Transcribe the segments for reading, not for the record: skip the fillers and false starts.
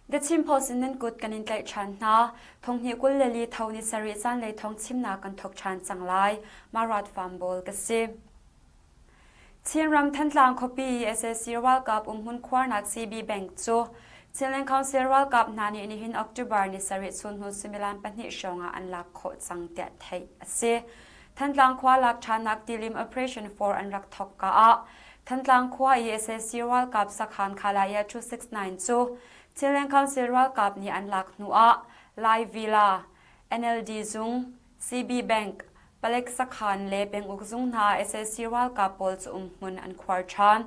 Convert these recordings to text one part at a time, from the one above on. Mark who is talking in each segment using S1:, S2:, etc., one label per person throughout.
S1: The Chin Post in nan kut kan in tlaih ṭhan hna. Thonghnih 24 tho ni sarih zanlei thong chimnak kan thok ṭhan cang lai. Marat Farm ka si. Chinram Thantlang khuapi i sac ralkap umhmun khuarnak CB Bank cu Chinland Council ralkap hna nih nihin October ni sarih chunhnu suimilam pahnih hrawng ah an lak khawh cang tiah theih a si. Thantlang khua lak ṭhannak tilim Operation 4 an rak thawk ka ah Thantlang khua i sac ralkap sakhan Khalaya 269 cu Chinland Council ralkap nih an lak hnu ah Lai Villa, NLD zung, CB Bank, palek sakhan le penguk zung hna sac ralkap pawl cu umhmun an khuar ṭhan.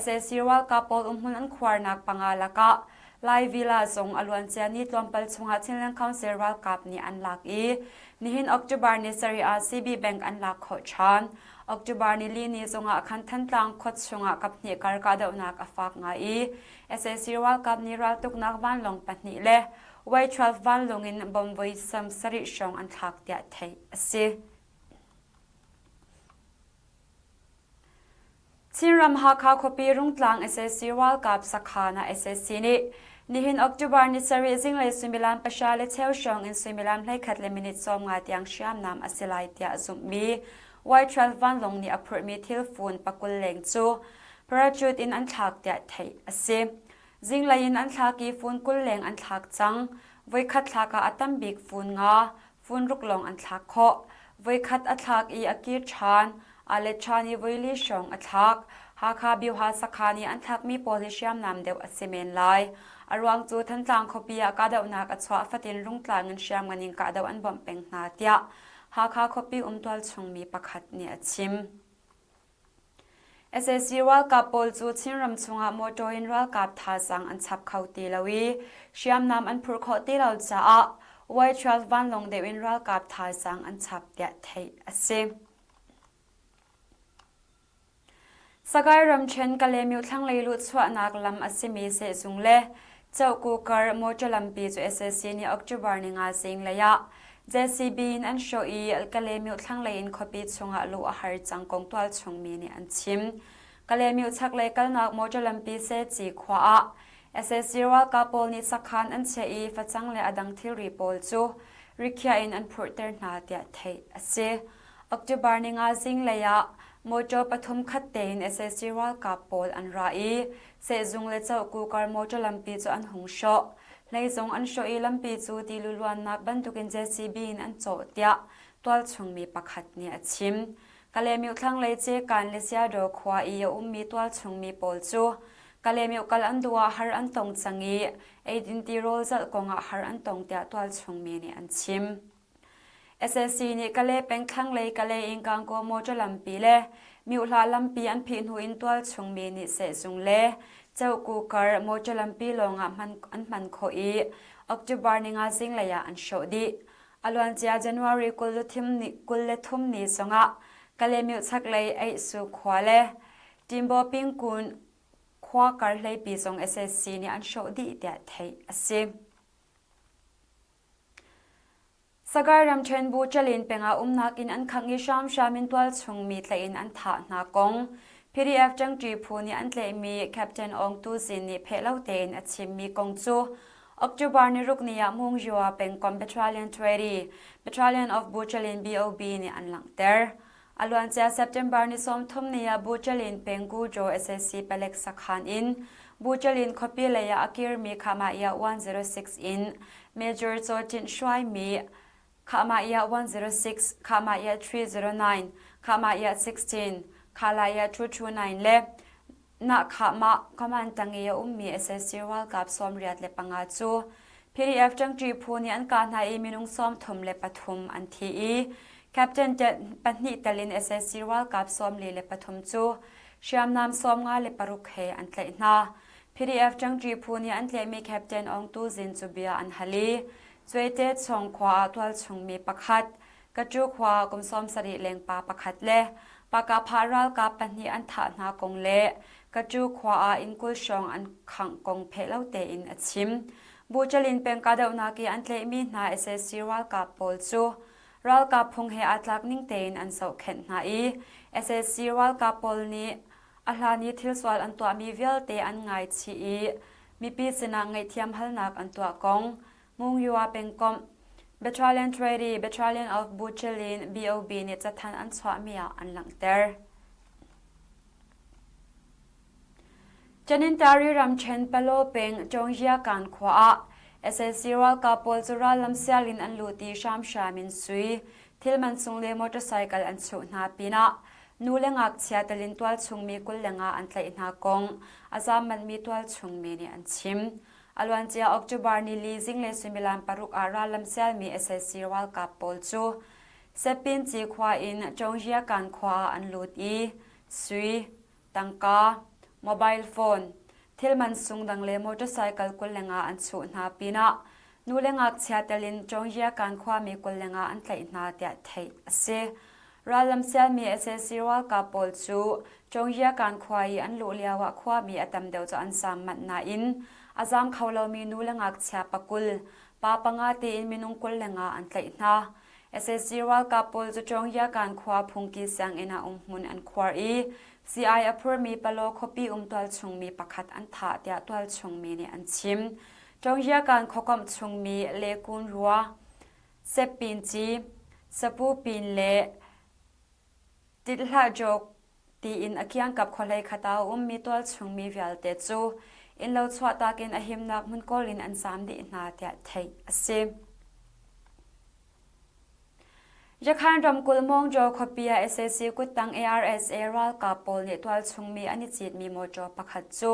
S1: Sac ralkap pawl umhmun an khuarnak panga lakah Lai Villa zong a luancia ni tlawmpal chungah Chinland Council ralkap nih an lak i nihin October ni sarih ah CB Bank an lak khawh ṭhan. October ni li ni zongah khan Thantlang khua chungah kaphnih kar kahdohnak a fak ngai i sac ralkap nih raltuknak vanlawng pahnih le Y-12 vanlawng in bomb voi sam sarih hrawng an thlak tiah theih a si. Chinram Hakha khuapi Rungtlang sac ralkap sakhan ah sac nih nihin October ni sarih zinglei suimilam pahra le cheu hrawng in suimilam 11 le minute 50 tiang hriamnam a si lai tiah zumhmi Y-12 vanlawng nih a phurhmi thilfun pakul leng cu parachute in an thlak tiah theih a si. Zinglei in an thlak i fun 20 leng an thlak cang. Voikhat thlak ah a tam bik fun nga, fun ruk lawng an thlak khawh. Voikhat a thlak i a kir ṭhan. Aa let ṭhan i voili hrawng a thlak. Hakha Bioha sakhan i an thlakmi pawl hi hriamnam deuh a si men lai. A ruang cu Thantlang khuapi ah kahdohnak a chuah fatin Rungtlang in hriamngan in kahdoh an bawmh peng hna tiah Hakha khuapi um tualchungmi pakhat nih a chim. Sac ralkap pawl cu Chinram chungah motor in ralkap thazaang an chap kho ti lo i hriamnam an phurh khawh ti lo caah Y-12 vanlawng deuh in ralkap thazaang an chap tiah theih a si. Sagaing ramṭhen Kalaymyo thlanglei luhchuahnak lam a simi sehzung le Chohku kar motor lampi cu sac nih October ni nga zinglei ah JCB in an hrawh i Kalaymyo thlanglei in khuapi chungah luh a har cang kong tualchung mi nih an chim. Kalaymyo chaklei kalnak motor lampi Seci khua ah sac ralkap pawl nih sakhan an chiah i facang le a dang thilri pawl cu rikhiah in an phurhter hna tiah theih a si. October ni nga zinglei ah motor pathum khat tein sac ralkap pawl an ra i sehzung le chohku kar motor lampi cu an hung hrawh. Hlei zong an hrawh i lampi cu ti luluannak bantukin JCB in an cawh tiah tualchung mi pakhat nih a chim. Kalaymyo thlanglei Cekan le Siadaw khua i a ummi tualchung mi pawl cu Kalaymyo kal an duh ah har an tong cang i eidin tirawl zalh kongah har an tong tiah tualchung mi nih an chim. Sac nih Kalay peng thlanglei Kalay in Gangaw motor lampi le Myohla lampi an phih hnu in tualchung mi nih sehzung le Chohku kar motor lampi lawngah an hman khawh i October ninga zinglei ah an hrawh dih. A luancia January 23 ni zongah Kalaymyo chaklei Eihsu khua le Timbaw Pingkun khua kar hleipi zong sac nih an hrawh dih tiah theih a si. Sagaing ramṭhen bu Chalin peng ah umnak inn an khangh i hramhram in tualchung mi tlaih in an thah hna kong PDF ṭangṭi phu nih an tlaihmi Captain Aung Tu Zin nih pheh lo tein a chimmi kong cu October ni ruk ni ah Mungzua pengkomh Battalion 20, Battalion of Buchalin BOB nih an langhter. A luancia September ni 30 ni ah Buchalin peng Gujo sac palek sakhan in Buchalin khuapi lei ah a kirmi Khahmah 106 in Major Chaw Tint hruaimi Khahmah 106, Khahmah 309, Khahmah 16, Khalaya 229 le Nahkhahmah command tang i a ummi sac ralkap 85 cu PDF ṭangṭi phu nih an kah hna i minung 33 an thi i Captain pahnih tel in sac ralkap 43 cu hriamnam 56 he an tlaih hna. PDF ṭangṭi phu nih an tlaihmi Captain Aung Tu Zin cu bia an hal i Cuaite Chawng khua ah tualchungmi pakhat Katu khua kum 70 leng pa pakhat le Pakapha ralkap pahnih an thah hna kong le Katu khua ah inn 20 hrawng an khangh kong pheh lo tein a chim. Buchalin peng kahdohnak i an tlaihmi hna sac ralkap pawl cu ralkap phung he aa tlak ning tein an zohkhenh hna i sac ralkap pawl nih a hlan i thil sual an tuahmi vialte an ngaichih i. mipi sinah ngaihthiam halnak an tuah kong Ngungyua pengkomh Battalion Treaty Battalion of Buchelin BOB nih cathanh an chuahmi ah an langhter. Chanintari ramṭhen Palo peng Chongjiakan khua ah sac ralkap pawl cu rallam sial in an lut i hramhram in sui, thil mansung le motorcycle an chuh hna pinah nu le ngakchia telin tualchungmi 25 an tlaih hna kong a zaam manhmi tualchungmi nih an chim. A luancia October nili zinglei suimilam paruk ah rallam sialmi sac ralkap pawl cu Sepinci khua in Chongjiakan khua ah an lut i sui, tangka, mobile phone, thil mansung dang le motorcycle 25 an chuh hna pinah nu le ngakchia tel in Chongjiakan khuami 25 an tlaih hna tiah theih a si. Rallam sialmi sac ralkap pawl cu Chongjiakan khua i an luh lioah khuami a tam deuh cu an zaam manh nain a zaam kho lomi nu le ngakchia pakul, pa panga tiin minung 25 an tlaih hna. Sac ralkap pawl cu Chongjiakan khua phungki sianginn ah umhmun an khuar i sii-ai a phurmi Palaw khuapi um tualchungmi pakhat an thah tiah tualchungmi nih an chim. Chongjiakan khuakomh chungmi Le Kun Rua, Seppin Ci, Sapu Pin le Tithlah Jok tiin a kiangkap khuahlei khat ah a ummi tualchungmi vialte cu innlo chuahtak in a himnak hmun kawl in an zaam dih hna tiah theih a si. Yakhan ramkulh Mawngjaw khuapi ah sac kuttang ARSA ralkap pawl nih tualchungmi an i citmi mawṭaw pakhat cu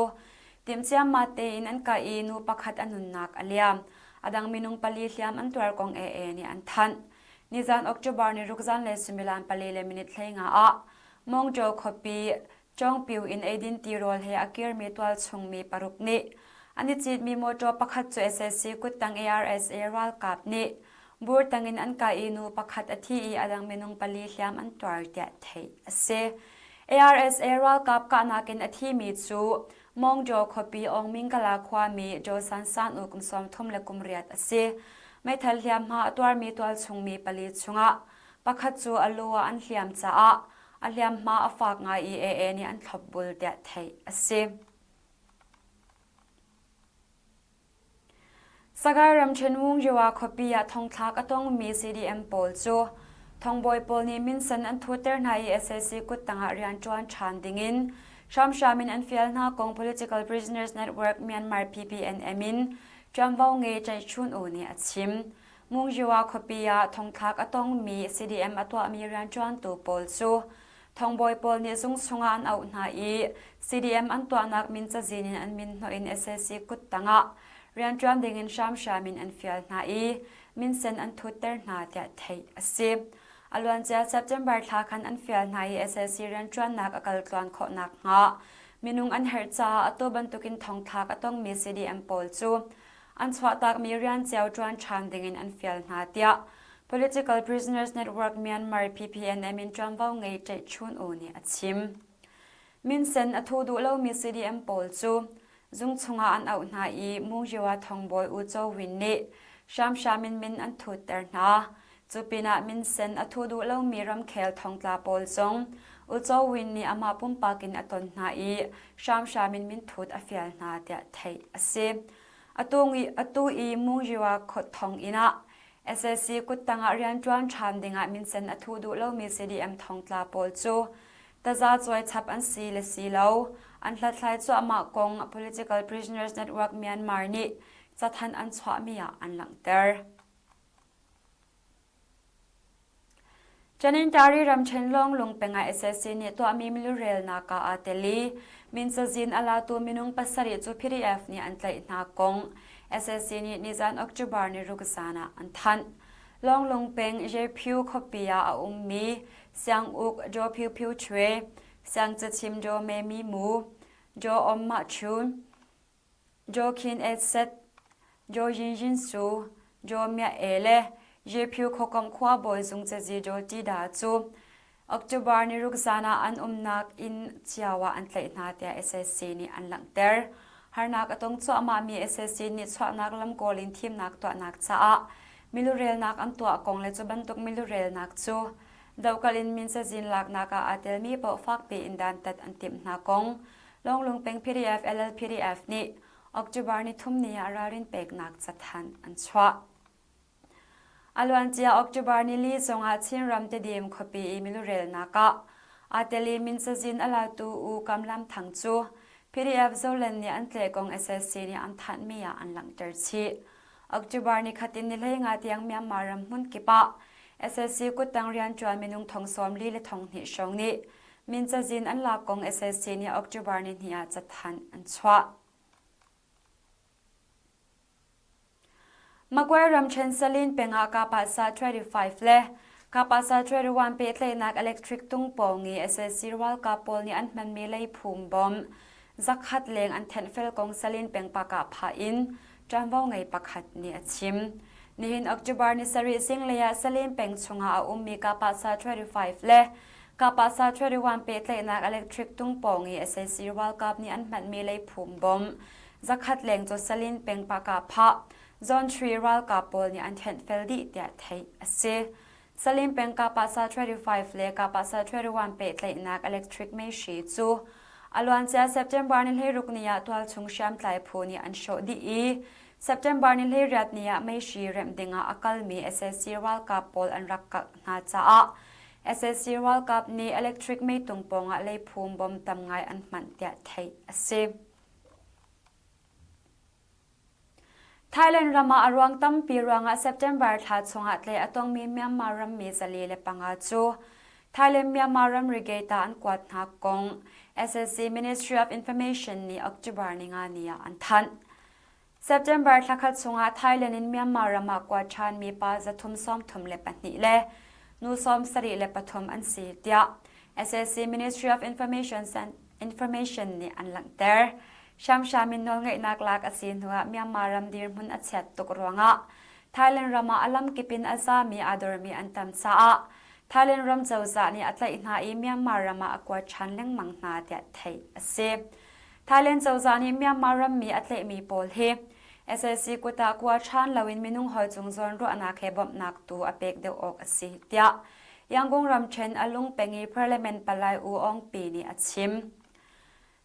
S1: timhciammat tein an kah i nu pakhat a nunnak a liam. A dang minung pali hliam an tuar kong AA nih an thanh. Nizan October ni ruk zanlei suimilam pali le minute 15 ah Mawngjaw khuapi Cawngpiu in eidin tirawl he a kirmi tualchungmi paruk nih an i citmi mawṭaw pakhat cu sac kuttang ARSA ralkap nih bur tangin an kah i nu pakhat a thi i a dang minung pali hliam an tuar tiah theih a si. ARSA ralkap kahnak in a thimi cu Mawngjaw khuapi Aungmingkala khuami Jaw San San u kum 38 a si. Meithal hliamhma a tuarmi tualchungmi pali chungah pakhat cu a lu ah an hliam caah A hliamhma a fak ngai i AA nih an thlopbul tiah theih a si. Sagaing ramṭhen Wungyiwa khuapi ah thongthlak a tongmi CDM pawl cu thongbawi pawl nih minsen an thutter hna i sac kuttang ah rianṭuan ṭhan dingin hramhram in an fial hna kong Political Prisoners Network Myanmar PPNM in ṭuanvo ngei Chaih Chun Oo nih a chim. Mungyiwa khuapi ah thongthlak a tongmi CDM a tuahmi rianṭuantu pawl cu thongbawi pawl nih zung chungah an auh hna i CDM an tuahnak min cazin in an min hnawh in sac kuttang ah rianṭuan dingin hramhram in an fial hna i minsen an thutter hna tiah theih a si. A luancia September thla khan an fial hna i sac rianṭuannak a kal tluan khawh nakhnga minung an herh caah atu bantukin thongthlak a tongmi CDM pawl cu an chuahtakmi rian cio ṭuan ṭhan dingin an fial hna tiah Political Prisoners Network Myanmar PPNM in ṭuanvo ngei Ṭaih Chun Oo nih a chim. Minsen a thu duh lomi CDM pawl cu zung chungah an auh hna i Mungyiwa thongbawi U Cho Win nih hramhram in min an thutter hna. Cu pinah minsen a thu duh lomi ramkhel thongtla pawl zong U Cho Win nih amah pumpak in a ton hna i hramhram in minthut a fial hna tiah theih a si. Atu i Mungyiwa thonginn ah sac kuttang ah rianṭuan ṭhan dingah minsen a thu duh lomi CDM thongtla pawl cu tazacuai chap an si le si lo an hlathlai cuahmah kong Political Prisoners Network Myanmar nih cathanh an chuahmi ah an langhter. Chanintari ramṭhen Lawnglung peng ah sac nih tuahmi milurelnak ah aa tel i min cazin a latu minung pasarih cu PDF nih an tlaih hna kong sac nih nizan October ni ruk zan ah an thanh. Lawnglung peng Yepyu khuapi ah a ummi Sianguk Daw Phyu Phyu Htwe, Siangcachim Daw Me Mi Mu, Daw Om Mah Chun, Jaw Khin Et Set, Jaw Yin Yin Su, Jaw Mya E le Yepyu khuakomh khuabawi zung cazi Jaw Ti Da cu October ni ruk zan ah an umnak inn cio ah an tlaih hna tiah sac nih an langhter. Harnak a tong cuahmahmi sac nih chuahnak lam kawl in thimnak tuahnak caah milurelnak an tuah kong le cu bantuk milurelnak cu dohkalh in min cazin laknak ah aa telmi paoh fakpi in dantat an timh hna kong Lawnglung peng PDF LLPDF nih. October nithum ni ah ralrin peknak cathanh an chuah. A luancia October nili zongah Chinram Tedim khuapi i milurelnak ah aa tel i min cazin a latu U Kam Lam Thang cu PDF Zoland nih an tleh kong SSC nih an thanhmi ah an langhter chih. October nikhat in ni 15 tiang Myanmar ram hmun kip ah SSC kuttang rianṭuan minung thong 40 le thong hnih hrawng nih min cazin an lak kong SSC nih October nihnih ah cathanh an chuah. Magway ramṭhen Salin peng ah Kapasa 25 le Kapasa 21 pehtlaihnak electric tung pawng i sac ralkap pawl nih an hmanmi leiphum bom zakhat leng an thenhfel kong Salin peng pakah phah in ṭuanvo ngei pakhat nih a chim. Nihin October ni sarih zinglei ah Salin peng chungah a ummi Kapasa 25 le Kapasa 21 pehtlaihnak electric tung pawng i sac ralkap nih an hmanmi leiphum bom Zakhat leng cu Salin peng Pakah Zone 3 ralkap pawl nih an thenhfel dih tiah theih a si. Salin peng Kapasa 25 le Kapasa 21 pehtlaihnak electric meihri cu a luancia September ni 16 ni ah tualchung hriamtlai phu nih an hrawh dih i September ni 18 ni ah meihri remh ding ah a kalmi sac ralkap pawl an rak kalh hna caah sac ralkap nih electric meitung pawngah leiphum bom tam ngai an hmanh tiah theih a si. Thailand ram ah a ruang tampi ruangah September thla chungah tlai a tongmi Myanmar rammi 405 cu Thailand-Myanmar ramri gate ah an kuat hna kong SSC Ministry of Information nih October ninga ni ah an thanh. September thla khat chungah Thailand in Myanmar ram ah kuat ṭhanmi pa 332 le nu 73 an si tiah SSC Ministry of Information Information nih an langhter. Hramhram in nawlngeihnak lak a si hnuah Myanmar ram dirhmun a chiat tuk ruangah Thailand ram ah a lamkip in a zami aa dormi an tam caah Thailand ram cozah nih a tlaih hna i Myanmar ram ah a kuat ṭhan lengmang hna tiah theih a si. Thailand cozah nih Myanmar rammi a tlaihmi pawl hi sac kut ah kua ṭhan loin minung hawi cung zawnruahnak he bawmhnak tu a pek deuh awk a si tiah Yangon ramṭhen a lungpeng i Parliament palai U Aung Pi nih a chim.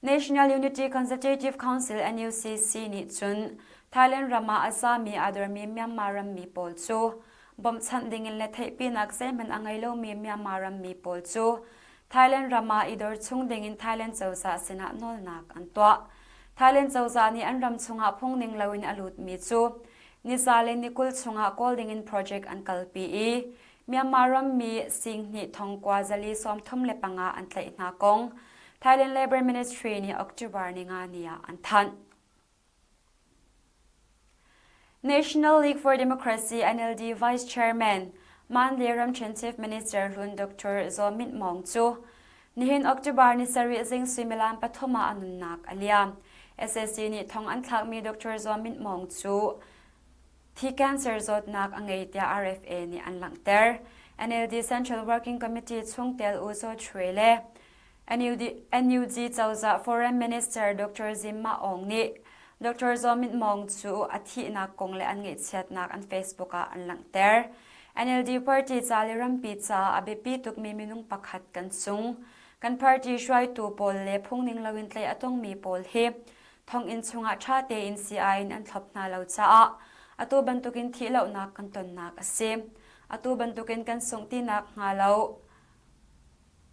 S1: National Unity Consultative Council NUCC nih cun Thailand ram ah a zami aa dormi Myanmar rammi pawl cu bawmhchanh dingin le theihpinak zeihmanh a ngei lomi Myanmar rammi pawl cu Thailand ram ah i dor chung dingin Thailand cozah sinah nawlnak an tuah. Thailand cozah nih an ram chungah phungning loin a lutmi cu niza le ni 20 chungah kawl dingin project an kalpi i Myanmar rammi singhnih thongkua zali 35 an tlaih hna kong Thailand Labor Ministry nih October ninga ni ah an thanh. National League for Democracy NLD Vice Chairman Mandalay ramṭhen Chief Minister hlun Dr. Zaw Myint Maung cu nihin October ni sarih zing suimilam pathum ah a nunnak a liam. SAC nih thong an thlakmi Dr. Zaw Myint Maung cu thi cancer zawtnak a ngei tiah RFA nih an langhter. NLD Central Working Committee chungtel U Zaw Shwe le NUG cozah Foreign Minister Dr. Zim Ma Aung nih Dr. Zaw Myint Maung cu a thihnak kong le an ngaihchiatnak an Facebook ah an langhter. NLD party ca le rampi ca a biapi tukmi minung pakhat kan sung. Kan party hruaitu pawl le phungning loin tlaih a tongmi pawl hi thonginn chungah ṭha tein sii in an thlop hna lo caah atu bantukin thihlohnak kan tonnak a si. Atu bantukin kan sungh tinak hnga lo.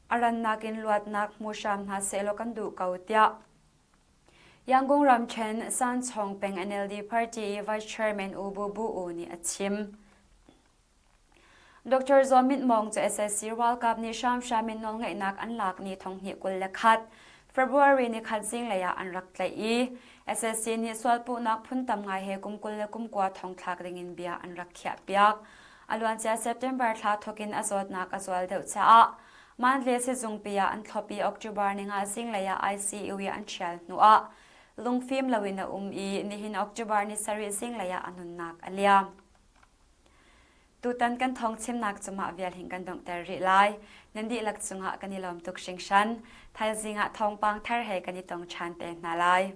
S1: A rannak in luatnak hmu hram hna sehlaw kan duh ko tiah Yangon ramṭhen Sanchong peng NLD party i Vice Chairman U Bu Bu U nih a chim. Dr. Zaw Myint Maung cu sac ralkap nih hramhram in nawlngeihnak an lak ni 2021 February ni khat zinglei ah an rak tlaih i sac nih sualpuhnak phun tam ngai he kum 20 le kum kua thong thlak dingin bia an rak khiahpiak. A luancia September thla thawkin a zawtnak a zual deuh caah Mandalay sizungpi ah an thlop i October ninga zinglei ah ICU i an ṭhial hnuah lungfim loin a um i nihin October ni sarih zinglei ah a nunnak a liam. Tutan kan thawng chimnak cu mah vial hin kan donghter rih lai. Nan dihlak cungah kan i lawm tuk hringhran. Thaizing ah thawngpang thar he kan i tong ṭhan te hna lai.